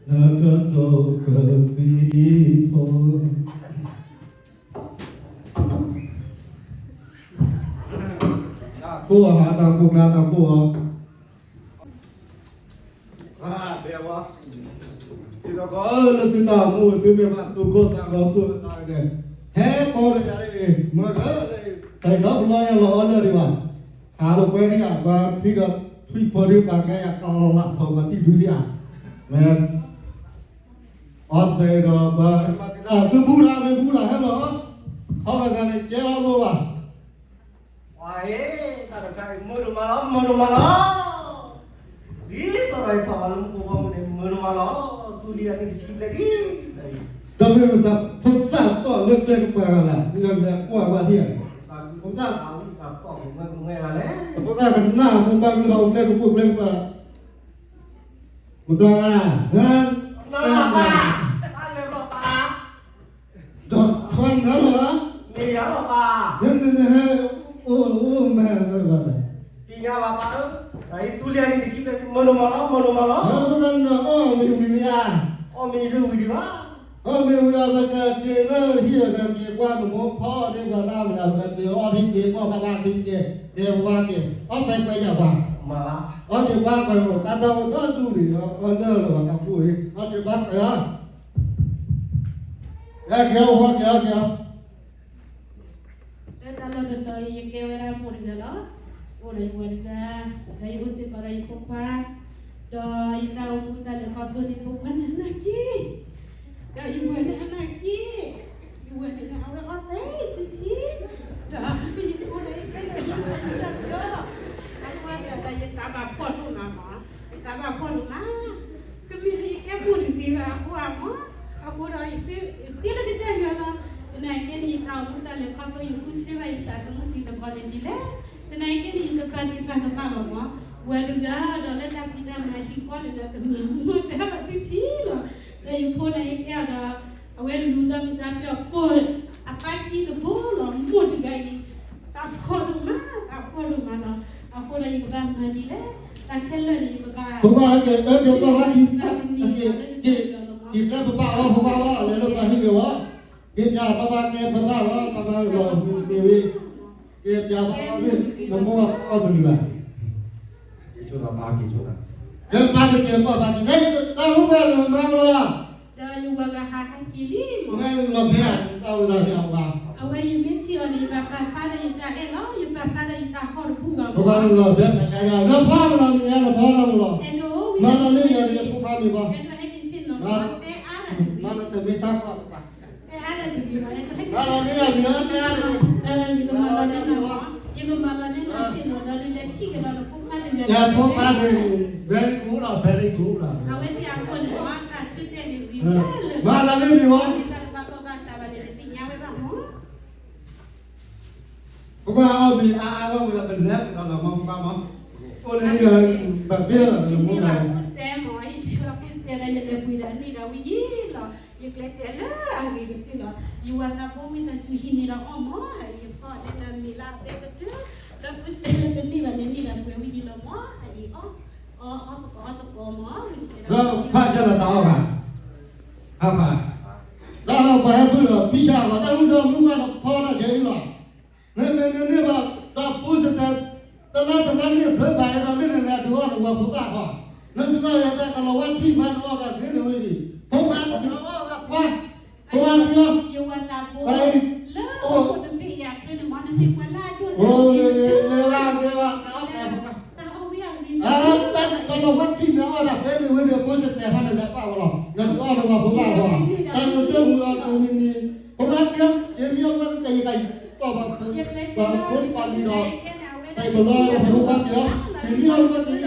နကတိၤကသံၣ်ထီၣ် ကိးအီၤဟးတၢ်ကိးကျါတၢ်ကိးအီၤ ဒ်သိးကီးလၢသုတၢ်မူ သုမ့ၢ်ဘၣ်သူၣ်ကိၢ်သးဂီၤသူၣ်အသးန့ၣ် ဟဲကိးလၢယၤလၢအံၤ မၤကလၢအံၤ သးဒီပလီၢ်ယၤလီၤအီၣ်လၢဒံးဘၣ် ဟးလိာ်ကွဲဒံးဧါ ပှၤထံဒီးထွံၣ်ဖိဒံးပှၤကဲယၤကီလၢ်ဖီပှၤထံၣ်ဒုဒံးဧါ မ့ၢ် အီသဲးဒီးပှၤ သုဘူၣ်တၢ်မ့ၢ်ဘူၣ်တၢ်ဟဲလီၤ ခီဂၤဂၤန့ၣ်ကဲအီၣ်လိာ်ဘၣ် ပှၤဟ့ၣ် တၢ်တခါအံၤ မုာ်ဒိၣ်မးလီၤ မုာ်ဒိၣ်မးလီၤ ဒ်သိးဒီးယထီၣ်ဘၣ်လၢမူခိၣ်ဘီမုၢ်န့ၣ် မုာ်ဒိၣ်မးလီၤ သူလံအနံၣ်တဆံဘျဲၣ်လံ တၢ်အံၤ တၢ်မ့ၢ်မတၤဖိသၣ်တီၢ်လၢကျဲကပၤဂၤလဲၣ် လၢလဲၤကွၢ်ဝဲထံၣ် တၢ်ဝံၣ်တၢ်သီၣ်ကမဲကမဲဂၤလဲၣ် ဖိသၣ်ကနၣ်ဖိဘၣ်ကလၢဟီၣ်ကျဲကပူၤကျဲကပၤ မတၤဂၤ န နပၢ် တၢ်လဲၤဘျီပၢ် ဒီးခွါနၤလီၤ မ့ၢ်ယၤလီၤပၢ် နဟဲ အိၣ်အိၣ်မး သ့ၣ်ညါဘၣ်ပၢ်ဧၢ တၢ်အံၤသူလံအနံၣ်တဆံဘျဲၣ် မုာ်ဒိၣ်မးလီၤ မုာ်ဒိၣ်မးလီၤ အၢ ပကနၢ်အီၣ်ဝံၤဝံၤမ့ၢ်ဧါ အီၣ်မ့ၢ်ဝံၤဝံၤဒံးဘၣ် အီၣ်မ့ၢ်ဝံၤအီၤ ပကက့ၤလၢဟံၣ်အီၤကက့ၤကွၢ်နမိၢ်ဖီအီၤဒ်ပှၤတၢ်မနုၤ ပကက့ၤအီထံက့ၤ ပီၣ်ဘၣ်ဘၣ်ထံက့ၤ ကဲပဝါက့ၤ အီၣ်သဲကွဲးယၤပှၤ အီၣ်က့ၤပှၤကွဲးမ့ၢ် တၢ်တအိၣ်ဒီးဒူၣ်န့ၣ် အီၣ်လၢလီၤဘၣ်တၢ်ပူၤန့ၣ် အီၣ်က့ၤပှၤကွဲးအီၤ ကဲက့ၤအီၣ်က့ၤအီၣ်က့ၤအီၣ် လၢတၢ်လီၢ်တတီၤအံၤ ယကဲဝဲဒၣ်မိၢ်တဂၤလီၤ. အိၣ်ဒီးယဝၤတဂၤ, ဒီးယအိၣ်စ့ၢ်ကီးဒီးယဖိခွါ, ဒီးယတၢ်အိၣ်မူတၢ်လဲၤခီဖျိန့ၣ် ဖိခွါန့ၣ်အနၢ်က့, ဒီးယဝၤန့ၣ်အနၢ်က့, ယဝၤန့ၣ်အဝဲအီၣ်သဲသုထံ, ဒီးယဖိန့ၣ်ယကဲလၢယဖိတၢ်ဘျီ, အဃိဒီးယသးဘၣ်ဖှီၣ်ဒိၣ်မးမး, ယသးဘၣ်ဖှီၣ်ဒိၣ်မး ကမ့ၢ်လၢယကဲမိၢ်တဂ့ၤဘၣ်အဃိဧါမး, အဃိဒီး ယဃ့လၢကစၢ်ယွၤလီၤ. သနာ်က့န့ၣ် ယတၢ်အိၣ်မူတၢ်လဲၤခီဖျိ ယဃုထၢဘၣ်ယသးသမူသံသကိးန့ၣ်ဒ်လဲၣ်. သနာ်က့န့ၣ် ယကပာ်ဒ့ၣ်ပာ်ကမၣ်လီၤမး, ဝၤတဂၤဒီးလၢတၢ်ဖံးတၢ်မၤဟံၣ်ဃီန့ၣ်ဒီး တမၤမူဒါဘၣ်သုထံလီၤ. ဒီးယဖိန့ၣ် ယကဲအီၤဒီး အဝဲလူၤဒီးမုၢ်တၢ်ပျီၢ်ကိၢ် အပၢ်ခံသဘိလီၤ. မိၢ်တဂၤအံၤ သးဖှီၣ်ဒိၣ်မး သးဖှီၣ်ဒိၣ်မးလီၤ. အဃိဒီးယကဘၣ်မၤဒ်လဲၣ်, တၢ်ခဲလၢာ်န့ၣ် ယကဘၣ် ဖိခွါကဲ အၢ ကဲပှၤဘၣ်က့ၤ က့ၤကျဲပဘၣ်ဝဲ ဖိခွါဝဲ လဲၤလၢပှၤဟံၣ်က့ၤဝဲ, က့ၤပျးပဘၣ်ကျဲပဘၣ်ဝဲ ပဘၣ်လီၤမုၢ်တ့ၢ်ဝဲ, က့ၤပျးပဘၣ်ဝဲ နမိၢ်အီၣ်မနုၤလဲၣ် က့ၤဆိဒီးပၢ်က့ၤဆိဒီး ကဲပၢ်က့ၤက့ၤပှၤဘၣ်က့ၤ တၢ်မူပှၤလၢမၤလီၤ ဒီးယဝၤဂၤဟးဟးက့ၤလံမး, အဝဲယမ့ၢ်ထံၣ်အီၤန့ၣ် ယဘၣ်ပာ်ဖျါဒီးယတၢ်အဲၣ်လီၤ, ယပာ်ဖျါဒီးယတၢ်ဟီၣ်တဘူၣ်ဘၣ်မး, လီၤဖဲပှၤဆါယၤ နဖီမးလီၤ နဖီမးလီၤ, မၤလီၤန့ၢ်ယၤယဖိခွါမ့ၢ်ဘၣ်, မၤလီၤတမ့ၢ်စၢ်ကွၢ် မၤလီၤန့ၢ်ယၤမ့ၢ်အီၤတဲအါတဂ့ၤ, ယကမၤလီၤန့ၢ်နၤမး, ယကမၤလီၤန့ၢ်နၤဆ့ၣ်နီၤ ဒီးဒုးလဲၤထံၣ်ကဒီးနဖိခွါတဂၤ, ယဖိခွါန့ၣ် very good လီၤ very good လီၤ, အဝဲသ့ၣ်အဃိန့ၣ်မး တၢ်ဆၢတဲာ်န့ၣ်ဂ့ၤလၢ မၤလီၤန့ၢ်မ့ၢ်ဝဲ မ့ၢ်တၢ်တဘၣ်ကီဘၣ်စးဘၣ်န့ၣ် တသ့ၣ်ညါဝဲဘၣ်မး ပကွၢ်အီၣ်မ့ၤအါအါဂီၢ်ဝဲဒီး ပလဲၤကဒီးလီၤမး ပကွၢ်မး, အိၣ်လၢယဘၣ်ဘ့ၣ်လီၤ ယမ့ၢ်ဘၣ် food stamp မး ယထံၣ်ဘၣ် food stamp ဒီးယလဲၤပှ့ၤဒီးန့ၢ်ဒီးဝဲယံၤလီၤ, ယကျဲးစၢးလၢအဂ့ၤကသ့လီၤ, ယဝၤသးဘိဝံသးစူၤဟံးန့ၢ်ဒီးအီၣ်မး ဟဲအံၤယဖီၣ်ဒဲးလၢမ့ၤလၢအသဲကတၢၢ်, ဒီး food stamp လၢပန့ၢ်ဘၣ်န့ၣ် န့ၢ်ဒီးပှဲၤဝဲယံၤလီၤမး ဟဲအံၤအီၣ်, အီၣ်အီၣ်သကိးအီၣ်သကိးမး ဒီးဖးကဲလီၤတၢ်အီၣ်ဘၣ်, ဖးဖး တၢ်ပှၤဟဲဖုၣ်ဒီး ဖံဆၣ်အဂီၢ် တၢ်မုၢ်ဒီမုၢ်ဘၣ်ဒီးဖီတၢ်ခဲအံၤလီၤ, နမ့ၢ်နန့ၢ်ဘၣ် ဒီး food stamp တလါတလါန့ၣ် ဖျၢၣ်ဘၣ်အံၤဒီး မ့ၢ်နလဲၤဒုးအီၣ်နဝၤဖိသၣ်ဃီ, နဒုးအီၣ်ယၤတၢ်ကလီၤဝါထံၣ်ဖးန့ၣ်အီၣ်တၢ် ဂ့ၤန့ၢ်ဝဲဒံး, ဖိခွါနအီၣ်ဝဲခွါ, ဖိခွါက့ၤအီၣ်, ပှၤအံၤ, အိၣ်, အိၣ်, တၢ်ကလီၤဝါထံၣ်န့ၣ်အီၣ်တၢ်ဖဲန့ၣ်ဝဲဒၣ် food stamp ဖးန့ၣ် လဲၤပာ်ဝဲလီၤ, နဒုးအီၣ်နဝၤဖိသၣ်ဃီ, တၢ်ကတၢၢ်မုၢ်အီၤတနံၤနံၤ, ဖိခွါက့ၤအီၣ်, က့ၤမ့ၢ်အီၣ်ဝဲကဲယကၤယၤ, ပှၤဖိပှၤလံၤဒီး, တၢ်ကလီၤဝဲဖိခွါက့ၤအီၣ်, က့ၤမ့ၢ်အီၣ်ဝဲက့ၤ ကျဲး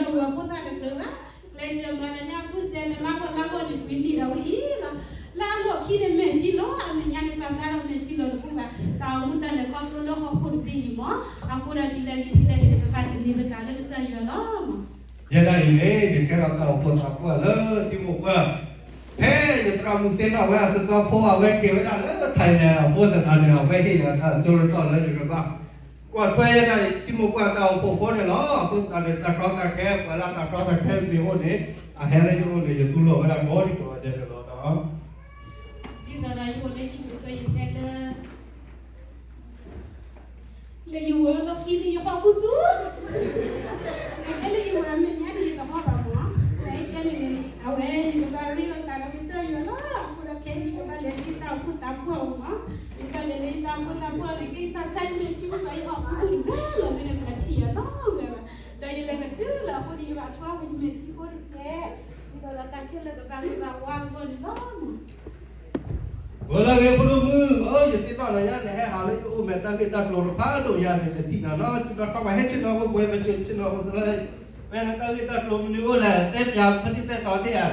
စၢးမၤတၢ်ညါ food stamp တလါဂီၢ်လါဂီၢ်န့ၣ် ပှ့ၤန့ၢ်ဒီးဝဲအံၤလီၤ, လၢအလီၢ်ခံန့ၣ်မဲာ်ထံလီၤ, အမဲာ်ညါန့ၣ် ပာ်ဖျါထီၣ်မဲာ်ထံလီၤတဘူၣ်ဘၣ်, တၢ်အိၣ်မူတၢ်လဲၤခီဖျိလၢဟီၣ်ခိၣ်တဘ့ၣ်အံၤမး, အဃိဒီးဒ်လဲၣ်ဂ့ၤဒ်လဲၣ်ဂ့ၤန့ၣ် ပဘၣ်သန့ၤပသးလၢကစၢ်ယွၤလီၤ. ယဲဒၣ်အံၤန့ၣ် ယကဲထီၣ်တၢ်အိၣ်ဖှိၣ်သးပှၢ်လၢထံမိၢ်ပှၢ်, ဖဲယသရၣ်မုၣ်သ့ၣ်နီၣ်ဝဲအစီစီဖိ အဝဲက့ၤဝဲဒၣ်လၢ Thailand အဃိသတးန့ၣ် အဝဲဟ့ၣ်ယၤတၢ်အစိရတီၢ်လၢယကဘၣ် ကွၢ်ထွဲယဲဒၣ်ထံမိၢ်ပှၢ်တၢ်အိၣ်ဖှိၣ်ဖိန့ၣ်လီၤ. အဃိသတးန့ၣ် တၢ်ကီတၢ်ခဲ ပှၤလၢတၢ်ကီတၢ်ခဲမ့ၢ်အိၣ်န့ၣ် အဟဲလၢယအိၣ်န့ၣ် ယတူၢ်လိာ်ဝဲဒၣ်ဒီတက့ၢ်. ကစၢ်ယွၤလီၤ. အဃိဒီးခဲအံၤ ယကဘၣ်လဲၤလၢယတၢ်အိၣ်ဖှိၣ်သးပှၢ်အအိၣ်မး, ယကဘၣ်လဲၤလၢယတၢ်အိၣ်ဖှိၣ်သးပှၢ်န့ၣ် ကယသးဖျါယမဲာ်ထံမုၢ်သးယဟီၣ်ခူသူၣ်တဂၤလီၤ. မ့ၢ်လၢပှၤထံၣ်ယၤနီတဂၤဘၣ်, ဒီးယလဲၤကတုၤလီၤ. အဃိန့ၣ် ယဘၣ်ထီၣ်ဝဲယမဲာ်ထံဖိတကဲး, ဒ်သိးဒီးတၢ်ခဲလၢာ်ကဘၣ်ဂ့ၤဘၣ်ဝါအဂီၢ်န့ၣ်လီၤ. ဂီၤလၢအဂ့ၤ ဖိဒိၣ်မုၣ်ဧၢ, ယသ့ၣ်နီၣ်လီၤယၤ နဟဲဟးလၢယအိၣ် မ့ၢ်တၢ်ဂ့ၢ်တၢ်ကျိၤတဖၣ်ဒိၣ်ယၤန့ၣ် တထံၣ်နီၣ်နီၣ်, စံးဘၣ်ထီၣ်ပှၤဟဲဆ့ၣ်နီၤဖိ ပှၤဟဲဆ့ၣ်နီၤဖိသရၣ်, မ့ၢ်နတၢ်ဂ့ၢ်တၢ်ကျိၤမနုၤအိၣ်လဲၣ်, တဲပၠးပဒ်သိးတီၤတ့ၢ်ဧါ.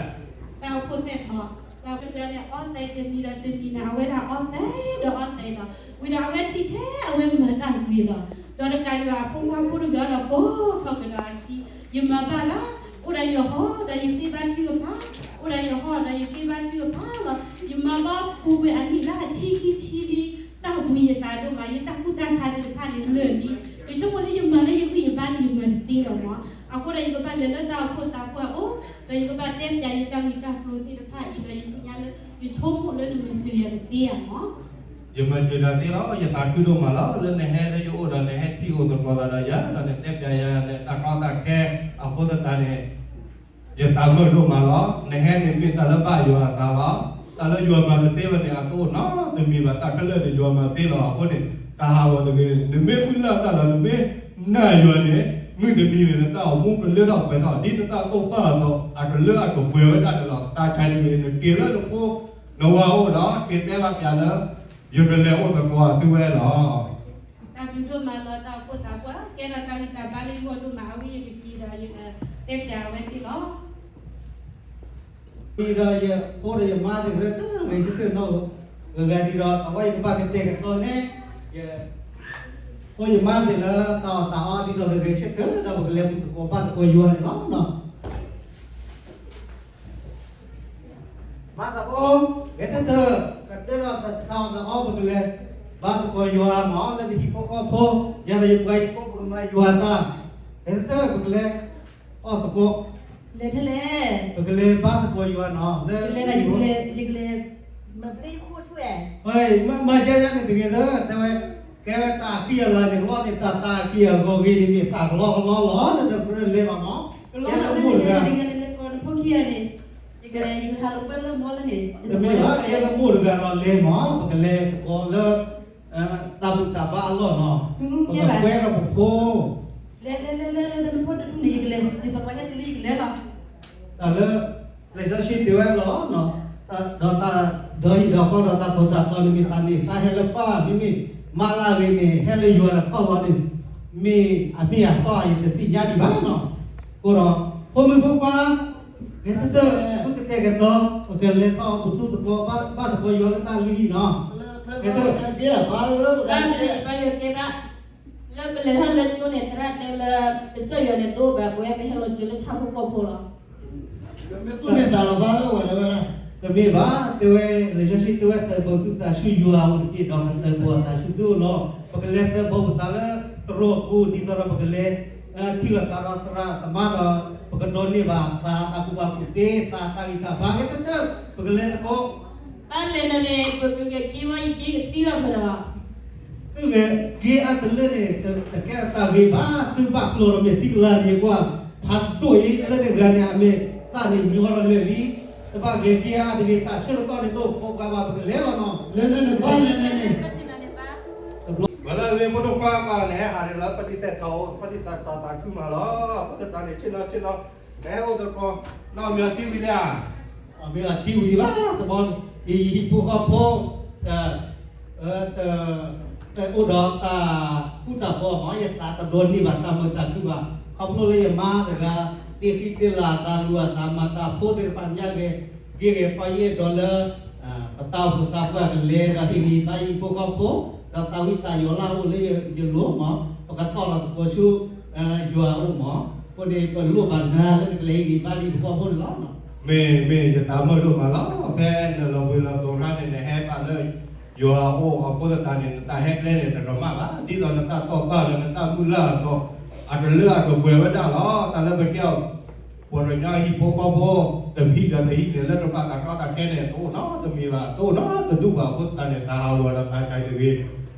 တၢ်အိၣ်ဖှိၣ်သဲထီၣ်, တၢ်အိၣ်ဖှိၣ်သဲန့ၣ် အီသဲးတနံၤဒီးတနံၤန့ၣ် အဝဲဒၣ်အီသဲးဒီးအီသဲးဒီး ဝံၤဒီးအဝဲထံၣ်ထဲအဝဲမၤတၢ်ဂ့ၤလီၤ. ဒီးတကးဒံးဘၣ် အဖိခွါဖိတဂၤဒီး ပိာ်ထီၣ်ကဒီးအခံ, ယမၤဘၣ်လၢ အိၣ်ဒီးယဟီၣ်ဒီးယဃ့ဘါထုကဖၣ်, အိၣ်ဒီးယဟီၣ်ဒီးယဃ့ဘါထုကဖၣ်လီၤ. ယမၤဘၣ်ပူၤကွံာ်အနံၣ်လၢအဆံခံဆံလံ, တၢ်ဘှံးယသးဒိၣ်မး, ယတၢ်ကူၣ်တၢ်ဆးသ့ၣ်တဖၣ်န့ၣ်လၢာ်လံ. ယဆိကမိၣ်လၢယမၤလၢယဂံၢ်ယဘါန့ၣ် ယမၤတသ့လီၤမး. အဃိဒီးယကဘၣ်လဲၤလၢတၢ်အိၣ်ဖှိၣ်သးပှၢ်အအိၣ်, ဒီးယကဘၣ်တဲပၠးယတၢ်ဂ့ၢ်တၢ်ကျိၤသ့ၣ်တဖၣ်အံၤဒီး ယသ့ၣ်ညါလၢ ယဆိကမိၣ်လၢနမၤစၢၤယၤတသ့ဧါမး. ယမၤစၢၤတၢ်သ့လီၤ. ယသးခုဒိၣ်မးလီၤ လၢနဟဲလၢယအိၣ်ဒီး နဟဲထံၣ်အိၣ်သကိးသးဒီးယၤ ဒီးနတဲပၠးယၤနတၢ်ကီတၢ်ခဲအဃိသတးန့ၣ် ယသးမုာ်ဒိၣ်မးလီၤ. နဟဲန့ၣ်မ့ၢ်တၢ်လၢဘၣ်ယွၤအသးလီၤ. တၢ်လၢယွၤမၤတသ့ဝဲန့ၣ် အတအိၣ်နီတမံၤဘၣ်. တၢ်ခဲလၢာ်န့ၣ်ယွၤမၤသ့လီၤ. အဃိန့ၣ် တၢ်ဟးဂီၤတဂ့ၤ, နမ့ၢ်မုၢ်လၢ်တၢ်လီၤ, နမ့ၢ်နာ်ယွၤန့ၣ် မုၢ်တနံၤန့ၣ် နတၢ်အိၣ်မူကလၢထီၣ်ပှဲၤထီၣ် ဒ်နတၢ်တိာ်ပာ်အသိး အကလၢအကပှဲၤဝဲဒၣ်န့ၣ်လီၤ. တၢ်ဆါန့ၣ်ဂ့ၤ နက့ၤလၢနဖိနဝၤအိၣ်ဒီး က့ၤတဲဘၣ်ပၠးလၢ ယကလဲၤအိၣ်သကိးအသုဝဲလီၤ. တၢ်ဘျုးဒိၣ်မးလီၤ တၢ်အိၣ်ဖှိၣ်သးပှၢ် ကဲထီၣ်တၢ်ဂံၢ်တၢ်ဘါလၢယဂီၢ်ဒိၣ်မး အဝဲယကက့ၤဒီးယကတဲပၠးအဝဲသ့ၣ်လီၤ. ဒီးယဖိဒီးယမါသ့ၣ်ကရၢတဂ့ၤဆၢထၢၣ်နီၣ်ဧိၤ, ဂ့ၤဂၤဒ်ဒီးအဝဲယကဘၣ်ကတဲာ်ကတီၤန့ၣ် ယဖိယမါသ့ၣ်လၢတၢ်အီၣ်တၢ်အီဒ်သိးဂ့ၤဂ့ၤဆၢထၢၣ်ဒီး ပကလဲၤဘူၣ်သကိးဘါသကိးယွၤန့ၣ်လီၤ. မၤသကိး, ဂဲၤတၢၢ်တၢၢ်, ကတၢၢ်ဒီးတၢ်အီၣ်တၢ်အီ ပကလဲၤဘါသကိးယွၤမး လၢပဟံၣ်ဖိဃီဖိ, ယၤဒီးယပှၤဟံၣ်ဖိ ပကမၤယွၤတၢ်, ဂဲၤတၢၢ်တၢၢ် ပကလဲၤအီၣ်သကိး, လဲၤဖဲလဲၣ်, ပကလဲၤဘါသကိးယွၤနီၤ လၢ ယကလဲၤဘါသကိး ယကလဲၤ မၤပျဲယခိၣ်ဆူၣ်ဝဲ, မၤကဲယၤန့ၣ်တဂ့ၤသၢ တဲဝဲ, ကဲဝဲတၢ်အကံၢ်အလၤန့ၣ် ကလီန့ၣ် တၢ်တၢ်အကံၢ်အဂီၤဂ့ၤန့ၣ် မ့ၢ်တၢ်ကလီကလီလီၤ လၢတကြၢးလဲၤဘၣ်မး, ကလီလီၤ ကဲလၢမိၢ်တဂၤ, နကလဲၤကိးနဖိခံဂၤန့ၣ်, ယကလဲၤ ယကဟးလီၤကွဲလၢမီလၢန့ၣ်, တမ့ၢ်ဘၣ် ကဲလၢမိၢ်တဂၤဒီးလဲၤမး ပကလဲၤသကိးလၢ တၢ်ဘူၣ်တၢ်ဘါအလီၢ်နီၤ, ပကကွဲဒီးပဖိ လဲၤလဲၤလဲၤလဲၤ လၢနဖိတဒူၣ်န့ၣ် ယကလဲၤ ယသးပှၢ်ဟဲတုၤလၢယကလဲၤလီၤ. တၢ်လၢ လံာ်စီဆှံတဲဝဲလီၤ, ဒီးတၢ်ဒီဟံၣ်ဒီဃီဒီးတၢ်ထီၣ်တၢ်တီၤန့ၣ်မ့ၢ်တၢ်န့ၢ်သါဟဲလၢပၢ် မ့မ့ၢ်မါလၢအဂ့ၤန့ၣ် ဟဲလၢယွၤဒီးခီၣ်လီၤန့ၣ် မ့ၢ်အမ့ၢ်အတီအံၤတသ့ၣ်ညါဒံးဘၣ်နီၤ, အဃိဒီး ဖိမုၣ်ဖိခွါ ဂဲၤတၢၢ်တၢၢ် ဃုကတဲာ်ကတီၤ ပကလဲၤထီၣ်အိၣ်ပထူသကိး ဘၣ်သကိးယွၤလၢတၢ်လုၢ်ဟံၣ်နီၤ, ဂဲၤတၢၢ် ဘၣ်ယိၤကဲဘၣ် လၢပလဲၤထီၣ်လၢကၠိန့ၣ် သရၣ်တဲလၢ ကစၢ်ယွၤန့ၣ်တအိၣ်ဘၣ် ပဝဲပဟဲလီၤကၠိလၢဆၣ်ဖိကီၢ်ဖိလီၤ. မ့ၢ်သူၣ်မ့ၢ်သးလီၤဘၣ်ဝဲဒၣ်ဝဲဒၣ်, တမ့ၢ်ဘၣ် တဲဝဲ လံာ်စီဆှံတဲဝဲ သုးဘူးသုသးဆူယွၤအအိၣ်တက့ၢ် ဒီးသုးဘူးအသးဆူသုအိၣ်လီၤ. ပကလဲၤသုးဘူးပသးလၢသရိာ်ပူၤ ဒ်သိးဒီးပကလဲၤ ထံၣ်လိာ်သးဒီးသရၣ်သမါဒီး ပကဒိးန့ၢ်ဘၣ်သးတၢ်ကူၣ်ဘၣ်ကူၣ်သ့ သးတၢ်ဂံၢ်တၢ်ဘါ ဂဲၤတၢၢ်တၢၢ် ပကလဲၤသကိး ဘၣ်လဲၤဒီးန့ၣ် ပကဂဲၤက့ၤဝဲယက့ၤကသံဘၣ်ဖဲဒီး သုဂဲၤက့ၤအါတလၢန့ၣ် တကဲတၢ်ဂ့ၤဘၣ် သုဘၣ်ကျိၤဒီးမဲာ်ထံကလၤန့ၣ် ယကွၢ် ဖးဒိၣ်အံၤလၢတဂၤန့ၣ် အမ့ၢ်သၣ်န့ၣ်ညီထီၣ်လၢာ်လံ, တဘၣ်ဂဲၤက့ၤအါတဂ့ၤ တၢ်ဆၢကတီၢ်န့ၣ် တအိၣ်ခိးပှၤဘၣ် ပကလဲၤလီၤနီၤ, လဲၤန့ၣ်န့ၣ်ဘၣ် လဲၤန့ၣ်န့ၣ် တဘျီ ဝဲလၢအဂ့ၤ ဖိဒိၣ်ခွါပၢ်န့ၣ် ဟဲဟးန့ၣ်လီၤ ပဒ်သိးထီၣ် ပဒ်သိးထီၣ်သးခုမးလီၤ, အဃိသတးန့ၣ် ဆ့ၣ်နီၤဆ့ၣ်နီၤ နဟဲအိၣ်သကိး နီၢ်မ့ၢ်အီၤထံဝံၤလံဧါ အမ့ၢ်အီၤထံဝံၤဘၣ် တဘျီ ယဟံၣ်ဖိဃီဖိ တ တအိၣ်ဒီးတၢ်ဃူတၢ်ဖိးမး ယသးတဒိးန့ၢ်ဘၣ်တၢ်မုာ်တၢ်ခုဘၣ် ခီဖျိလၢယမါတဂၤ တ့ဃံတ့လၤအသးလူၤအသးမၤတၢ်ဖိသ့ၣ်တဖၣ်ညါဂ့ၤ ဂ့ၤဂ့ၤ ပှၤယအဲၣ်ဒိးလၢ ပတၢ်အိၣ်ဖှိၣ်သးပှၢ်ကလဲၤဒီးဟ့ၣ်ဂံၢ်ဘါယဟံၣ်ဖိဃီဖိ ဒီးတၢ်ဝံတၢ်ယိးလၢအအိၣ်လၢယလိၤမး ပကတီၢ်လီၤသကိးဆူ ယွၤအအိၣ်မး အဃိန့ၣ် ပလိၣ်ဘၣ်နၤလၢနကလဲၤဟ့ၣ်ဂံၢ်ဘါဒံးပှၤဟီၣ်ဖိန့ၣ်လီၤ. မ့ၢ် မ့ၢ်ယသးမုာ်ဒိၣ်မးလီၤ. ဖဲနလီၤဘှံးလီၤတီၤခါန့ၣ် နဟဲဘၣ်လၢယွၤအအိၣ်အဃိသတးန့ၣ် နတၢ်ဟဲကျဲန့ၣ် တကမၣ်ဘၣ် ဒ်သိးနတၢ်တီၢ်ပာ်လၢနတၢ်မုၢ်လၢ်အသိး အတလၢအတပှဲၤဝဲဒၣ်လီၤ. တၢ်လၢပတဲအီၤ ပှၤကညီဟံၣ်ဖိဃီဖိ တဟံၣ်ဒီးတဟံၣ်န့ၣ် လၢတဘၣ်တၢ်ကီတၢ်ခဲန့ၣ် တအိၣ်နီတမံၤဘၣ် တအိၣ်နီတဒူၣ်ဘၣ် အဃိသတးန့ၣ် တၢ်ဟးဂီၤ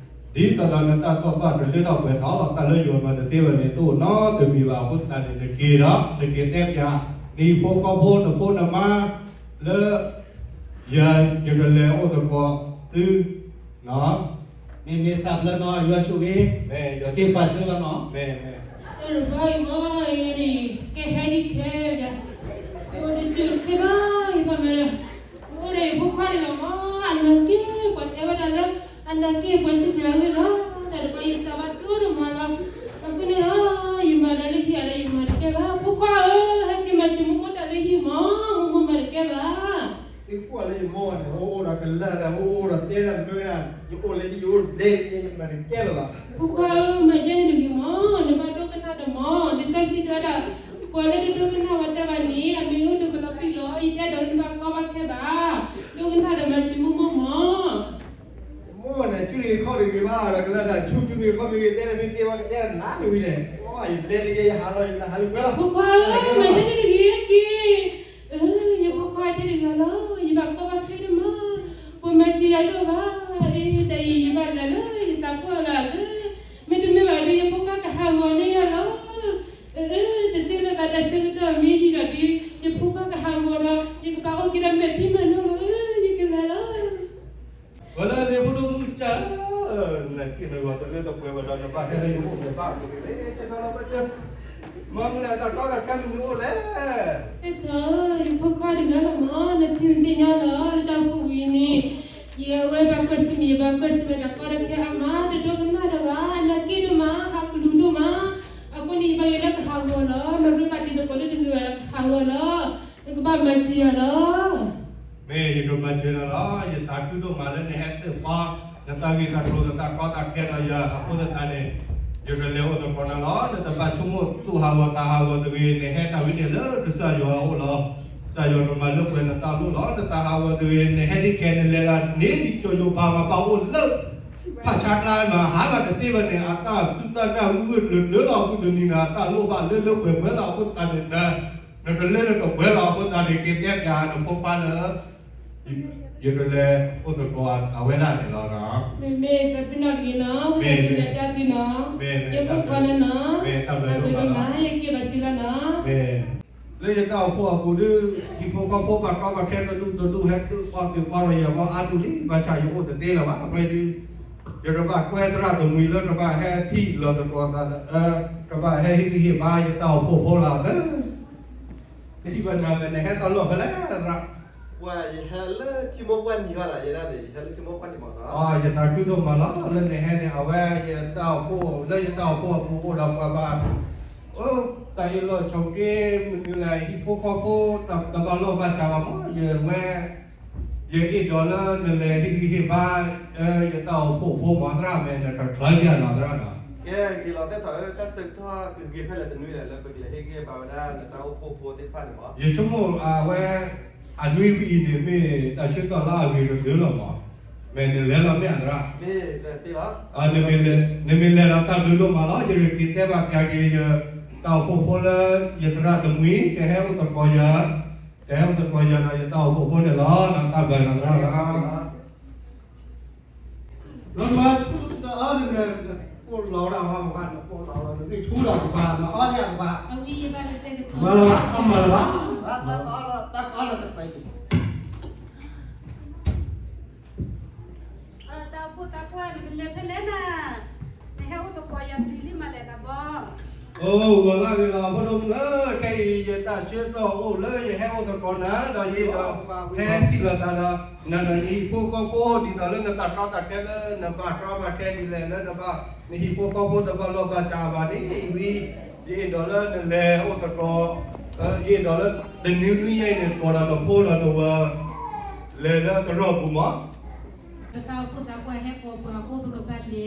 ဒီးတၢ်ကံၢ်တဂ့ၤ ဒ်သိးဒီးနတၢ်တီၢ်ပာ်တလၢထီၣ်ပှဲၤထီၣ် တၢ်လၢယွၤမၤတသ့ဝဲန့ၣ် တအိၣ်နီတမံၤဘၣ် အဃိသတးန့ၣ် နက့ၤဒီး နက့ၤတဲပၠး နဟံၣ်ဖိဃီဖိ နဖိနမါ လၢ ယ ယကလဲၤအိၣ်သကိးသု, မ့မ့ၢ်တၢ်ဘျၢနီၤ ယွၤဆိၣ်ဂ့ၤ, က့ၤပာ်စၢၤလီၤနီၤ. တၢ်တဘီအံၤမ့ၢ်အံၤန့ၣ် ကဟဲဒ်ခဲဒၣ်, ယအိၣ်တဆူၣ်ခဲဘၣ် ယဘၣ်မၤလၢ အိၣ်ဒီးယဖိခွါတဂၤမ့ၢ် အနာ်က့ ပှၤတဲဝဲဒၣ်လၢ အနာ်က့ပှၤစူၢ်က့ၤအဂ့ၢ်လီၤ, တၢ်တဘီယသးဘၣ်ဒိဒိၣ်မးလီၤ. အဃိန့ၣ်လီၤ ယမၤလၢလၢဟံၣ်အလၢယမၤတကဲဘၣ်, ဖိခွါဧၢ, ဟဲက့ၤမၤစၢၤမိၢ်မိၢ်တၢ်လၢဟံၣ်မး, မိၢ်မိၢ်မၤတကဲဘၣ်. သ့ၣ်ကွၢ်လၢယမိၢ်န့ၣ် အိၣ်ဒီးကလၢ်ဒီး အိၣ်ဒီးတဲဒီးမၢဒီး, ယအိၣ်လၢဟံၣ်ယအိၣ်ဒဲက့ ယမၤတကဲလၢၤဘၣ်. ဖိခွါဧၢ, မၤယဲန့ၣ်တဂ့ၤမး, နဘၣ်ဒိကနၣ်ဒီးမး, လံာ်စီဆှံတဲဝဲဒၣ် ပှၤလၢတဒိကနၣ်ဝဲတၢ်ဘၣ်န့ၣ် အမံၤအိၣ်တကလီၤပံာ်လီၤ, ယအဲၣ်ဒိးနဘၣ်ကီဘၣ်ခဲဘၣ်, ဒိကနၣ်ဒီးမၤစၢၤမိၢ်မိၢ်မး. မိၢ်န့ၣ် ဆူၣ်တဂ့ၤခီၣ်တဂ့ၤဘၣ်, ဒီးကလၢ်ဒီးဆူၣ်ဆူၣ်တဂ့ၤခီၣ်တဂ့ၤ တဲလၢမ့ၢ်သ့ဝဲကတဲနၤနဝံၤန့ၣ်, ယဘျဲလၢယဲယဟးလီၤ ယနဟးလၢပှဲၤလီၤ. ဖိခွါဧၢ, မၤယဲန့ၣ်တဂ့ၤက့ ယဖိခွါထဲတဂၤလီၤ, ယဘၣ်ကီဘၣ်ခဲန့ၣ်မး, ပှၤမၤစၢၤယၤဒိၣ်ဘၣ်, အ့ တၢ်အံၤယဘၣ်လဲၤလၢယသးပှၢ်လီၤ, မ့တမ့ၢ်ဘၣ်ဒီး ယဖိခွါကဟးဂီၤန့ၢ်ယၤလီၤ. အ့ တသ့လၢၤဘၣ် တၢ်ဆၢကတီၢ်မ့ၢ်ယံာ်ဒီးဒီး ယဖိခွါကဟးဂီၤဒီး ယကဘၣ်အိၣ်က့ၤဒီးမဲာ်ထံမဲာ်နိလီၤ, ယကလဲၤလီၤ. ဝဲလၢလ့ဖိဒိၣ်မုၢ်ကၢ်, နက့ၤနဂီၤတလၢတပှဲၤဘၣ်ဒီး နဘၣ်ဟဲလၢယအိၣ်န့ၣ်ဘၣ်, မ့ၢ်မနုၤလဲၣ် တၢ်ကီတၢ်ခဲမနုၤအိၣ်လဲၣ်. အဲၣ်ထီၣ် ယဖိခွါတဂၤလီၤမး, နထံၣ်နသ့ၣ်ညါလီၤ တၢ်အိၣ်ဖှိၣ်ဝံၤန့ၣ်, ယဝဲဘၣ်ကွၢ်ဆၢၣ်မဲာ် ယဘၣ်ကွၢ်ဆၢၣ်မဲာ်တၢ်ကီတၢ်ခဲအါမး, တဒိကနၣ်တၢ်ဘၣ်, အနာ်က့ဒိၣ်မး, ဟးကလူၤဒိၣ်မး, အဃိန့ၣ် ယဘၣ်ယိၣ်လၢကဟးဂီၤလီၤ, မ့ၢ်ရ့ဘၣ်တံၤသကိးလၢတဂ့ၤဘၣ်ဒီးကဟးဂီၤလီၤ, နကဘၣ်မၤစၢၤယၤလီၤ. မ့ၢ်ယကမၤစၢၤနၤလီၤ, ယသးခုဒိၣ်မးလၢနဟဲသုးဖီ နတၢ်ဂ့ၢ်တၢ်ကျိၤ နတၢ်ကီတၢ်ခဲဒီးယၤအဃိသတးန့ၣ်, ယကလဲၤအိၣ်သကိးနၤလီၤ, နတဘၣ်ဆိကမိၣ်သူၣ်ဟးဂီၤသးဟးဂီၤတဂ့ၤ, နဟဲတၢ်ဝံၤန့ၣ်လၢကစၢ်ယွၤအအိၣ်လီၤ. ကစၢ်ယွၤကမၤလၢပှဲၤနတၢ်လိၣ်လီၤ, နတၢ်ဟးဂီၤတဂ့ၤ, နဟဲဒ်ခဲနလဲၤလၢန့ၣ် ဒ်ကၠီယိၤပၤမၤဘၣ်အိၣ်လၢ ဖးဆါကျါမး ဟးဘၣ်တသ့ဘၣ်န့ၣ် အတၢ်စူၢ်တၢ်နာ်ဂုၢ်ဂုၢ်လၢလၢလီၤအပူၤတနံၤန့ၣ် အတၢ်လိၣ်ဘၣ်လၢလၢပှဲၤပှဲၤလီၤအဃိသတးန့ၣ် နတလၢနတပှဲၤလီၤအဃိသတးန့ၣ် က့ၤတဲပၠးနဖိခွါလၢ ယကလဲၤအိၣ်သကိးအဝဲဒၣ်န့ၣ်လီၤ. မ့မ့ၢ်တၢ်ဖံးနီၣ်တဂ့ၤနီၤ, ဝဲဒၣ်က့ၤလဲၤတၢ်သ့နီၤ, ယကကွၢ်လၢနီၤ, တၢ်ဘျုးဒိၣ်မး, ယက့ၤဘၣ်စံးလီၤနီၤ. လၢယတၢ်အိၣ်ဖှိၣ်အပူၤဒုး ဟံၣ်ဖိဃီဖိဘၣ်ကီဘၣ်ခဲတဒူၣ်တဒူၣ် ဟဲသုးပီသုးပီဒီးယၤဘီအါဒူၣ်လံ, ဘၣ်ဆၣ်ယအိၣ်တသ့လၢၤဘၣ်. အဃိဒုး ယကဘၣ်ကွဲသရၣ်တမှံၤလၢကဘၣ်ဟဲထံၣ်လီၤသကိးသးဒီး ကဘၣ်ဟဲဟ့ၣ်ဂံၢ်ဟ့ၣ်ဘါယတၢ်အိၣ်ဖှိၣ်ဖိလီၤသၢ ထံၣ်ဘၣ်နၤဖဲနဟဲတၢ်လီၢ်ဖဲလဲၣ်သရၣ်. ပှၤယဟဲလၢထံမိၢ်ပှၢ်နံၤဘၣ်ဒီး ယဲဒၣ်န့ၣ် ယဟဲလၢထံမိၢ်ပှၢ်နံၤမးနီၤ. ယသးခုဒိၣ်မးလီၤ လၢနဟဲန့ၣ် အဝဲယတၢ်အိၣ်ဖှိၣ် လၢယတၢ်အိၣ်ဖှိၣ်အပူၤအိၣ်ဒီးပှၤဘၣ် အိၣ် တၢ်အ့ၣ်လိာ်ဆိးက့ မနုၤလဲၣ် ဟံၣ်ဖိဃီဖိ တဘၣ်လိာ်ဘၣ်စးဘၣ်မး ယဝဲ ယအဲၣ်ဒိးလၢနလဲၤဟ့ၣ်ဂံၢ်ဟ့ၣ်ဘါ ယတၢ်အိၣ်ဖှိၣ်ဖိမးသရၣ် မ့ၢ်နတချုးယၤနီၤသရၣ်နီၤ. ကဲ ဂ့ၤလီၤ သ့ၣ်ထီၣ်ဧၢ တၢ်ဆၢကတီၢ်ဂ့ၤဖဲလဲၣ်တနွံလဲၣ် လၢပကလဲၤဟ့ၣ်ဂံၢ်ဟ့ၣ်ဘါဝဲဒၣ်နတၢ်အိၣ်ဖှိၣ်ဖိသ့ၣ်တဖၣ်န့ၣ်မး. ယဆိကမိၣ်အဝဲ အနွံဝံၤအံၤန့ၣ် မ့ၢ်တၢ်ဆၢကတီၢ်လၢအဂ့ၤကတၢၢ်လီၤမး. မ့ၢ်နလဲၤလီၤမ့ၢ်ဧါသရၣ်. မ့ၢ်သ့လီၤ. နမ့ၢ်လဲၤဒီးတၢ်ဘျုးဒိၣ်မးလီၤ. ယက့ၤတဲဘၣ်ပျးက့ၤ ယတၢ်အိၣ်ဖှိၣ်ဖိလၢ ယသရၣ်တမှံၤ ကဟဲအိၣ်သကိးယၤ ကဟဲအိၣ်သကိးယၤဒီးယတၢ်အိၣ်ဖှိၣ်ဖိန့ၣ်လီၤ. တၢ်ဘျုးနၤသရၣ်လီၤ. နမၤထူတအီၣ်န့ၣ် ကိၣ်လီၤဒၣ်ဝါပှၤ နကိၣ်လီၤဝါ နဂံၢ်ထူလီၤပှၤ နအီၣ်ယၤပှၤ မၤလၢၤဘၣ် အမၤလၢၤဘၣ် တၢ်အီၣ်လၢတပၢၢ် တၢ်အိၣ်ဖှိၣ်သးပှၢ် နကလဲၤဖဲလဲၣ်နၤ, နဟဲအိၣ်သကိးယၤတုၤလံမးလဲၣ်တၢ်ဘီ. အိၣ်ဂီၤလၢဂ့ၤလီၤ ဖိဒိၣ်မုၣ်ဧၢ, ခဲအံၤယတၢ်ဆၢကတီၢ်အိၣ်လၢယဟဲအိၣ်သကိးနၤ ဒီးယအဲၣ်ဒိး ဟဲထံၣ်လိာ်သးဒီး နနဟံၣ်ဖိဃီဖိ ဒ်သိးလၢနတၢ်ကီတၢ်ခဲလၢ နဘၣ်ကီဘၣ်ခဲဒ်လဲၣ်လၢနဘၣ် နဟံၣ်ဖိဃီဖိတဘၣ်လိာ်ဘၣ်စးဘၣ်န့ၣ် ဝံၤ ယအဲၣ်ဒိးလၢနလဲၤအိၣ်သကိး ယအဲၣ်ဒိးလၢ တနွံနွံညါအံၤန့ၣ် ကိးဒီးနဖိဒီးနဝၤ လဲၤလၢသရိာ်ပူၤမး. ပတၢ်အိၣ်ဖှိၣ်သးပှၢ်ဟဲကိးပှၤအဃိ ပကဘၣ်လဲၤ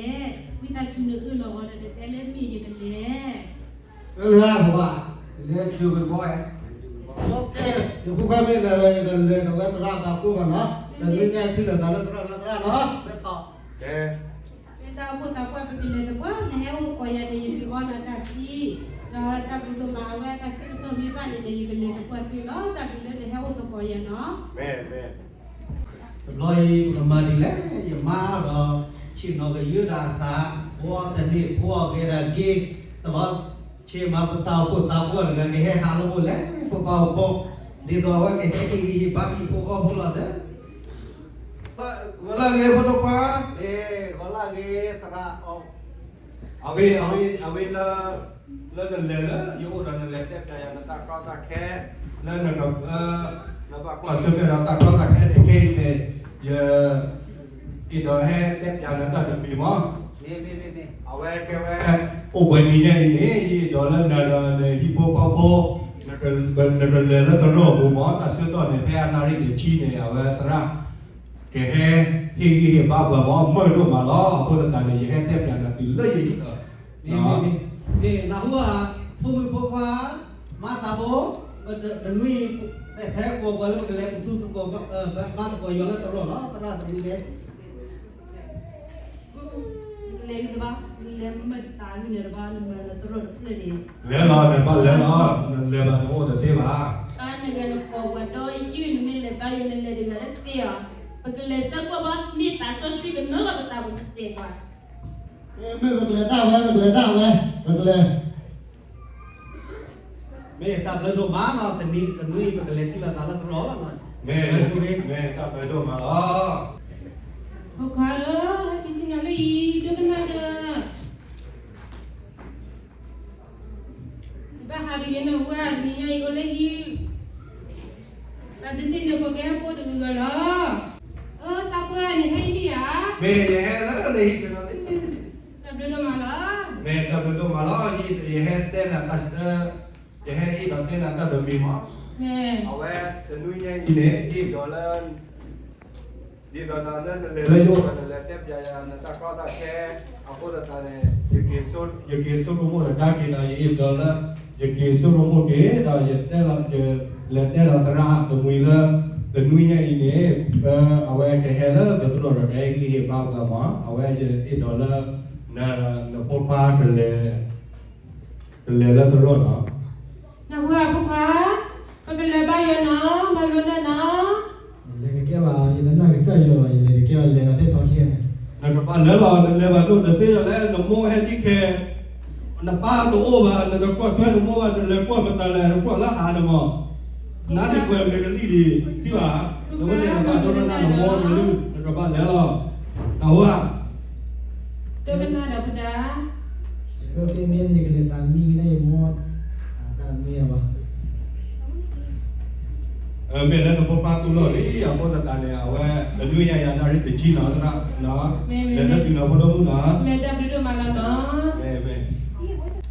ဝံသးစူၤနအၢၣ်လီၤအီၤဒီး နတဲလၢမ့ၢ်ယကလဲၤ လၢပှၤ လဲၤစၢၤကဘီဝဲ ယဖိခွါမ့ၢ်လဲၤလီၤ ယကလဲၤဒီးဝဲသရၣ်ဘၣ်ကိၣ်ဘၣ်နီၤ တနွံညါထံၣ်လိာ်သးလၢသရိာ်နီၤသရၣ်နီၤ သ့ၣ်ထီၣ် ပတၢ်အိၣ်ဖှိၣ်သးပှၢ် ပကလဲၤသပှၢ် နဟဲအိၣ်သကိးယၤန့ၣ် ယဒုးအီနၤတၢ်ထံ ဒီးတၢ်ဘျုးဒိၣ်မးအဝဲတၢ်ဆၢကတီၢ်မ့ၢ်ဘၣ်န့ၣ်န့ၣ် ယကလဲၤသပှၢ်တ့ၢ်လီၤ တၢ်ဘျုးလၢနဟဲအိၣ်သကိးယၤနီၤ တဘျီအံၤ ပကမၤဒ်လဲၣ် ယမါဒီး ဆ့ၣ်နီၤကယုၢ်ဒၣ်အသး ဘီတန့ၢ်ဖိအဂဲၤဒၣ်က့ တဘျီ ဆ့မၤပတၢ်အိၣ်ဖှိၣ်သးပှၢ်တဂၤ ကဟဲဟးလၢအိၣ်လဲၣ် ပပာ်အိၣ်ခိး ဒ်သိးအဝဲကဟဲဟ့ၣ်ဂံၢ်ဟ့ၣ်ဘါဟံၣ်ဖိဃီဖိလီၤသၢ ဂီၤလၢအဂ့ၤ ဖိဒိၣ်ခွါ, ဂီၤလၢအဂ့ၤ သရၣ်, အဝဲ အဝဲ အဝဲလၢ လၢနလဲၤလၢယအိၣ်ဒီးနလဲၤတဲပၠးယၤနတၢ်ကီတၢ်ခဲ လၢနက နဘၣ်ကွၢ်ဆၢၣ်မဲာ်ဒီးတၢ်ကီတၢ်ခဲန့ၣ် ခဲအံၤန့ၣ် ယ အဲၣ်ဒိးဟဲတဲပၠးနတၢ်တမံၤမး, အဝဲတဲဝဲ အိၣ်ဘှံးနံၤညါအံၤန့ၣ် ယအဲၣ်ဒိးလၢနဒီးနဟံၣ်ဖိဃီဖိ နကလဲၤလၢသရိာ်ပူၤမး, တၢ်ဆၢကတီၢ်န့ၣ် ဖဲအနၣ်ရံၣ်တဆံန့ၣ် အဝဲသရၣ် ကဟဲဟ့ၣ်ဂံၢ်ဟ့ၣ်ဘါပှၤမး မုာ်ဒိၣ်မးလီၤ. အဃိသတးန့ၣ် ယဟဲတဲပၠးနၤတုၤလၢယဟံၣ်လီၤ. နၢ်ဟူဧါ, ဖိမုၣ်ဖိခွါ, မၤသးဖိ, တနွံ ဖဲကိးပှၤလၢပကလဲၤပသူသကိး ဘါသကိးယွၤလၢသရိာ်လီၤ သရၣ်တနွံန့ၣ် လဲၤဂ့ၤတဘၣ်, နလဲၤမုာ်တၢ်နုၢ်နၢ်တဘၣ် နမၤနသရိာ်တဖျၢၣ်န့ၣ်, လဲၤလီၤ နဘၣ်လဲၤလီၤ နလဲၤဘၣ်နအိၣ်တသ့ဘၣ်. တၢ်နဂဲၤနကိးပှၤဒီးယုၢ်နမ့ၢ်လဲၤဘါယွၤနလဲၤတဂၤတသ့ဧါ, ပကလဲၤဆၢကွၢ်ဘၣ် မ့ၢ်သးစီဆှံကနုာ်လီၤပသးပူၤတစဲးဘၣ်. မ့ၢ်ပကလဲၤတၢ်ဝဲ ပကလဲၤတၢ်ဝဲ ပကလဲၤ မ့ၢ်တၢ်ဘျုးဒိၣ်မးလီၤ တနံၤတနွံ ပကလဲၤထံၣ်လိာ်သးလၢသရိာ်လီၤ. မ့ၢ်တၢ်ဘျုးဒိၣ်မးလီၤ. ဖိခွါဧၢ, တနံၤလၢအံၤ ဒိကနၣ်ဒီး ဘၣ်ဟးဒုးယနၢ်ဟူဧါ တနံၤညါအံၤအိၣ်လၢဟံၣ်, ဘၣ်သ့ၣ်သ့ၣ်န့ၣ် ပကဟဲပိာ်တဂၤဂၤလီၤ. အၢ သးပှၢ်န့ၣ် ဟဲဟံၣ်ဧါ. မ့ၢ်ယဟဲလၢနဟံၣ်တနီၤလံ. တၢ်ဘျုးဒိၣ်မးလီၤ. မ့ၢ်တၢ်ဘျုးဒိၣ်မးလီၤ. ယဟဲတဲနၤတၢ် ယဟဲအဲၣ်ဒိးတဲနၤတၢ်တမံၤမး, အဝဲတနွံညါအံၤန့ၣ် အဲၣ်ဒိးလၢ ဒ်သိးဒီးလၢနလဲၤလၢယအိၣ်ဒီးနလဲၤတဲပၠးယၤနတၢ်ကီတၢ်ခဲ, အဃိသတးန့ၣ် ယက့ၤဆိကမိၣ်ဒီးဒါက့ၤဒီး ယအဲၣ်ဒိးလၢ ယက့ၤဆိကမိၣ်က့ၤဒီး ယတဲလီၤ ယလဲၤတဲဒီးသရၣ်တမှံၤလၢ တနွံညါအံၤန့ၣ် အဝဲကဟဲလၢပသရိာ်ဒီးကဟဲဟ့ၣ်ဂံၢ်ဟ့ၣ်ဘါပှၤမး, အဝဲယအဲၣ်ဒိးလၢ နဖိခွါ ကလဲၤလၢသရိာ်လီၤ. နၢ်ဟူဧါဖိခွါ, ပကလဲၤဘါယွၤနီၤ, မၤလိနၢ်နီၤ. လဲၤတကဲဘၣ်, ယတနာ်ကစၢ်ယွၤဘၣ်, ယလဲၤတကဲဘၣ်, လဲၤဒီးသ့ၣ်ထီခံဂၤန့ၣ်. နကဘၣ်လဲၤလီၤ, နလဲၤဘၣ်ဒိၣ်တသ့လီၤလဲၣ်, နမိၢ်ဟဲဒံးခဲ, နပၢ်တအိၣ်ဘၣ်, နတကွၢ်ထွဲနမိၢ်ဘၣ်, နလဲၤကွၢ်မတၤလဲၣ်, နကွၢ်လၢအါန့ၣ်မး, နါဒံးကွဲးဂ့ၤကလံၣ်ဒံး, ထံၣ်ဘၣ်, နဝဲန့ၣ်နဘၣ်ဒိကနၣ်နမိၢ်နလုၢ်, နကဘၣ်လဲၤလီၤ, နၢ်ဟူဧါ. ဒိကနၣ်ဒီးဖဒၣ် မ့ၢ်ယကလဲၤသးမံကနၣ်ယမိၢ် တၢ်မ့ၢ်ဘၣ်. မ့ၢ်လၢနဖိခွါတူၢ်လိာ်လံ အဃိသတးန့ၣ် အဝဲတနွံညါယၤနၣ်ရံၣ်တဆံနီၤ သရၣ်, လဲၤလၢတုၤနီၤဖိဒိၣ်မုၣ်နီၤ. မ့ၢ်တၢ်ဘျုးဒိၣ်မးလီၤနီၤ.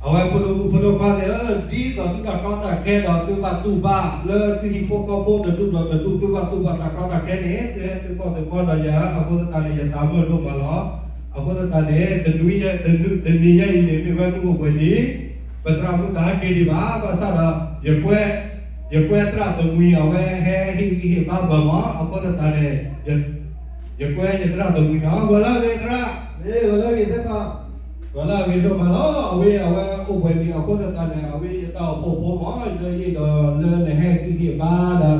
အဝဲဖိဒိၣ်မုၣ်ဖိဒိၣ်ခွါသ့ၣ်ဧၢ, ဒ်သိးသုတၢ်ကီတၢ်ခဲဒီးသုဘၣ်တူၢ်ဘၣ်လၢသုဟံၣ်ဖိဃီဖိတဒူၣ်ဒီးတဒူၣ် သုဘၣ်တူၢ်ဘၣ်တၢ်ကီတၢ်ခဲန့ၣ် သုဟဲသုကိၢ်သုဂီၤဒီးယၤ အဃိသတးန့ၣ် ယသးမုာ်ဒိၣ်မးလီၤ. အဃိသတးန့ၣ် တနံၤညါအံၤန့ၣ် မ့ၢ်ဝဲမုၢ်အိၣ်ဘှံးနံၤ ပသရၣ်မုၣ်တဟဲက့ၤဒံးဘၣ်, ဘၣ်ဆၣ်ဒီး ယကွဲ ယကွဲသရၣ်တမှံၤ အဝဲဟဲဟ့ၣ်ဂံၢ်ဟ့ၣ်ဘါပှၤမး, အဃိသတးန့ၣ် ယကွဲယသရၣ်တမှံၤနီၤ, ဂီၤလၢအဂ့ၤသရၣ်, ဂီၤလၢအဂ့ၤသ့ၣ်သီ, ဂီၤလၢအဂ့ၤဒိၣ်မးလီၤ. အဝဲ အဝဲအိၣ်ဘှံးနံၤ အဃိသတးန့ၣ် အဝဲယတၢ်အိၣ်ဖှိၣ်ဖိမး ယအဲၣ်ဒိးလၢနဟဲဟ့ၣ်ဂံၢ်ဟ့ၣ်ဘါဒီး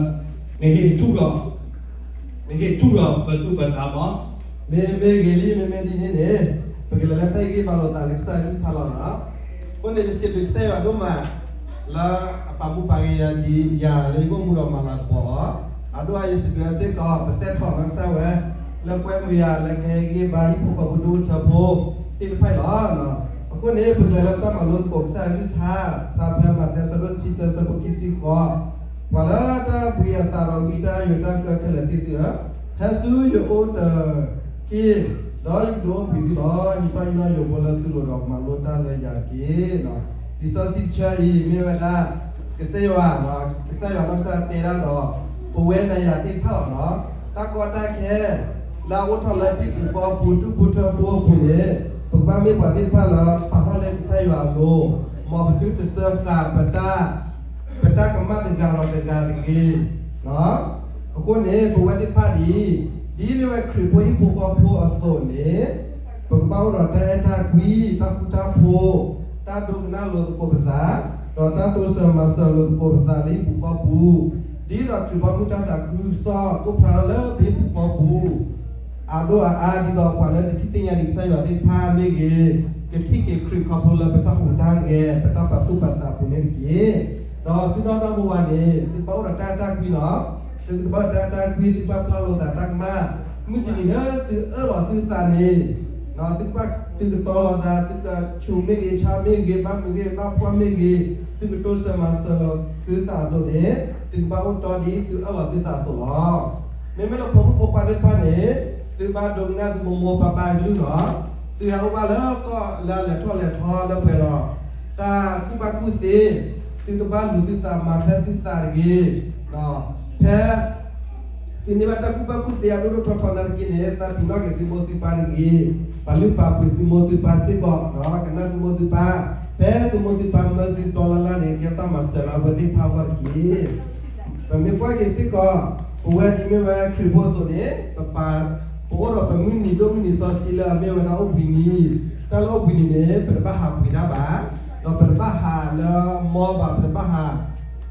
နဟ့ၣ်ထူၣ်ဒီး နဟ့ၣ်ထူၣ်ဒီးပသူၣ်ပသးမး, မ့မ့ၢ်ဂ့ၤလံ မ့မ့ၢ်ဒ်န့ၣ်န့ၣ် ပကလဲၤလၢတၢ်ဟ့ၣ်ဂံၢ်ဟ့ၣ်ဘါလိာ်သးလၢကစၢ်ယွၤအကလုၢ်ကထါလီၤနီၤ. အဃိန့ၣ် ယစံးဘျုးကစၢ်ယွၤဒိၣ်မး လၢအပာ်မူပာ်ဂဲၤယၤဒ်ယၤလၢယအိၣ်မူဒီးမၤလၤကပီၤအီၤ, အဒိၣ်အါယစံးဘျုးအီၤစ့ၢ်ကီး ပသဲထီၣ်နီၢ်ကစၢ်ဝဲ လၢကွဲမုာ်ယၤလၢကဟဲဟ့ၣ်ဂံၢ်ဟ့ၣ်ဘါဟံၣ်ဖိဃီဖိဒူၣ်ဖိထၢဖိသ့ၣ်တဖၣ်အံၤလီၤ. အဃိန့ၣ် ပကလဲၤလၢပတၢ်မၤလိသကိးကစၢ်ယွၤအကလုၢ်ကထါ ဖျါဖဲမးသဲအဆၢဒိၣ်တဆံတၢ အဆၢဖိခံဆံဃိး, ပှၤလၢတၢ်ဘှံးအသးဒီးဝံတၢ်ယိးတၢ်ကၢခဲလၢာ်သ့ၣ်သုဧၢ, ဟဲဆူယအိၣ်တက့ၢ်, ဒီးယကဒုးအိၣ်ဘှံးသုလီၤ. ဟံးထီၣ်ယနီၣ်ယိးဖိလၢသုလိၤဒီးမၤလိတၢ်လၢယၤတက့ၢ်. လံာ်စီဆှံတဆၢအံၤ မ့ၢ်ဝဲဒၣ် ကစၢ်ယွၤ, ကစၢ်ယွၤနီၢ်ကစၢ်တဲဒၣ်ဒီး ပဝဲနၤယၤသ့ၣ်တဖၣ်လီၤနီၤ, တၢ်ကီတၢ်ခဲ လၢအအိၣ်ထီၣ်လၢဟံၣ်ပူၤဃီပူၤ ဒူၣ်ဖိထၢဖိအပူၤန့ၣ် ပကဘၣ်မ့ၢ်ပှၤသ့ၣ်တဖၣ်လၢ ပာ်ထီၣ်လၢကစၢ်ယွၤအလိၤ, မ်ပသုတစၢဃာ်ပတၢ် ပတၢ်ကမၣ်တဂၤဒီးတဂၤတဂ့ၤ. အဃိန့ၣ် ပဝဲသ့ၣ်တဖၣ်ဒ်အံၤ, ဒ်မ့ၢ်ဝဲခရံာ်ဖိဟံၣ်ဖိဃီဖိအသိးန့ၣ်, ပကဘၣ်အိၣ်ဒီးတၢ်အဲၣ်တၢ်ကွံ, တၢ်ဃူတၢ်ဖိး, တၢ်ဒိကနၣ်လိာ်သကိးပသး, ဒီးတၢ်တိစၢၤမၤစၢၤလိာ်သကိးပသးလၢဟံၣ်ပူၤဃီပူၤ, ဒ်သိးခရံာ်ဘီမုၢ်တၢ်သးခုကစီၣ်အိၣ်ဖျါထီၣ်လၢပဟံၣ်ပူၤဃီပူၤ အဒိၣ်အအါ ဒ်သိးပှၤလၢတထံၣ်သ့ၣ်ညါဒံးကစၢ်ယွၤသ့ၣ်တဖၣ်မ့ၢ်ဂ့ၤ, ကထံၣ်က့ၤခရံာ်ခီဖျိလၢပတၢ်ဟူးတၢ်ဂဲၤ ပတၢ်ပာ်သူၣ်ပာ်သးအပူၤန့ၣ်တက့ၢ်. ဒီးသုနီၢ်နီၢ်ဘိဝဲန့ၣ် သုကဘၣ်အိၣ်ဒီးတၢ်အဲၣ်တၢ်ကွံလီၤ. သုကဘၣ်အိၣ်ဒီးတၢ်အဲၣ်တၢ်ကွံ သုကဘၣ်ပျၢ်လိာ်သးတၢ်ကမၣ် မုၢ်တနံၤလၢသုအၢၣ်လီၤသုသးန့ၣ်, သုကဘၣ်တုၤကတီၤလီၤသး, သုကဆူၣ်မ့ၢ်ဂ့ၤ, ဆါမ့ၢ်ဂ့ၤ, ဘၣ်မ့ၢ်ဂ့ၤ, ဘၣ်ဖှီၣ်မ့ၢ်ဂ့ၤ, သုကတိစၢၤမၤစၢၤလီၤသုသးအသိးန့ၣ်, သုကဘၣ်အိၣ်တီဒ်သုအၢၣ်လီၤသုသးအသိးလီၤ. မ့မ့ၢ်လၢဖိမုၣ်ဖိခွါသ့ၣ်တဖၣ်န့ၣ်, သုဘၣ်ဒိကနၣ်သုမိၢ်မိၢ်ပၢ်ပၢ်အကလုၢ်လီၤ. သုဟဲအိၣ်ဘၣ်လၢကီၢ်လၢအလဲၤထီၣ်လဲၤထီလၢပှဲၤဒီး တၢ်ကူၣ်ဘၣ်ကူၣ်သ့, သုတဘၣ်လူၤသုသးမၤဖဲသုသးတဂ့ၤ, ဖဲ သုန့ၢ်ဘၣ်တၢ်ကူၣ်ဘၣ်ကူၣ်သ့အဒိၣ်ဒိၣ်ထီထီနာ်သက့န့ၣ်, သးပ့ၤနီၣ်က့ၤသုမိၢ်သုပၢ်တဂ့ၤ, ပာ်လုၢ်ပာ်ပှ့ၤသုမိၢ်သုပၢ်စ့ၢ်ကီး, ကနၣ်သုမိၢ်သုပၢ်, ဖဲသုမိၢ်သုပၢ်မၢသုတီလၢ်လၢ်န့ၣ် ကဲတၢ်မၤစၢၤလၢအဝဲသ့ၣ်တဖၣ်အဂီၢ်တက့ၢ်. ပမ့ၢ်ကွၢ်က့ၤစ့ၢ်ကီး, ပဝဲဒ်မ့ၢ်ဝဲခရံာ်ဖိအသိးန့ၣ်, ပပာ်, ပအိၣ်ဒီးပမုၢ်နံၤဒိၣ်မုၢ်နံၤစီဆှံလၢအမ့ၢ်ဝဲဒၣ်အိၣ်ဘှံးနံၤ, တၢ်လၢအိၣ်ဘှံးနံၤန့ၣ် ပတဘၣ်ဟးပှ့ၤတၢ်ဘၣ်, ဒီးပတဘၣ်ဟးလၢမီဘၣ်, ပတဘၣ်ဟး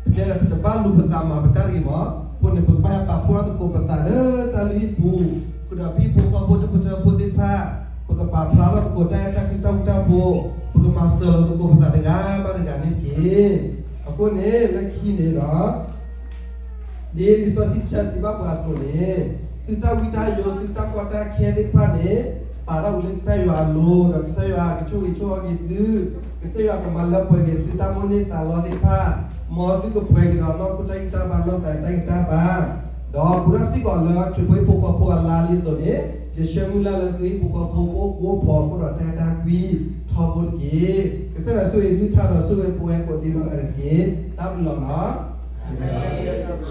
ပတဲလၢပတဘၣ်လူၤပသးမၤပတၢ်တဂ့ၤမး, အဃိန့ၣ် ပကဘၣ်ဟဲပာ်ဖှိၣ်ထီၣ်သကိးပသးလၢတၢ်လုၢ်ဟံၣ်ပူၤ, ဃုာ်ဒီးဟံၣ်ဖိဃီဖိဒူၣ်ဖိထၢဖိသ့ၣ်တဖၣ်, ပကပာ်ဖျါထီၣ်သကိးတၢ်အဲၣ်တၢ်ကွံတၢ်ဃူတၢ်ဖိး, ပကမၤစၢၤလီၤသကိးပသးတဂၤဘၣ်တဂၤန့ၣ်တက့ၢ်. အဃိန့ၣ် လၢခံန့ၣ်ဒီး ဒ်လံာ်စီဆှံတဆၢစံးဘၣ်ပှၤအသိးန့ၣ်, သုတၢ်ဝံတၢ်ယိး သုတၢ်ကီတၢ်ခဲသ့ၣ်တဖၣ်န့ၣ်, ပာ်ထီၣ်ဝံၤလၢကစၢ်ယွၤအလိၤ, ဒီးကစၢ်ယွၤကဆိၣ်ဂ့ၤဆိၣ်ဝါက့ၤသု, ကစၢ်ယွၤကမၤလၢပှဲၤက့ၤသုတၢ်မိၣ်န့ၢ်သးလီသ့ၣ်တဖၣ်, မ်သုကပှဲၤက့ၤဒီးနီၢ်ခိတၢ်ဂံၢ်တၢ်ဘါ နီၢ်သးတၢ်ဂံၢ်တၢ်ဘါ, ဒီးပူၤထီၣ်စ့ၢ်ကီးလၢခရံာ်ဖိဟံၣ်ဖိဃီဖိအလါလံအသိးန့ၣ်, ယဆၢမုၢ်လၢ်လၢသုဟံၣ်ဖိဃီဖိကအိၣ်ဃူအိၣ်ဖိး ကအိၣ်ဒီးတၢ်အဲၣ်တၢ်ကွံထီဘိတက့ၢ်. ကစၢ်ယွၤဆိၣ်ဂ့ၤကလုၢ်ကထါဒီးဆိၣ်ဂ့ၤပဝဲကိးဒံနီၢ်ဂၤဒဲးတက့ၢ်. တၢ်ဘျုးလီၤနီၤ.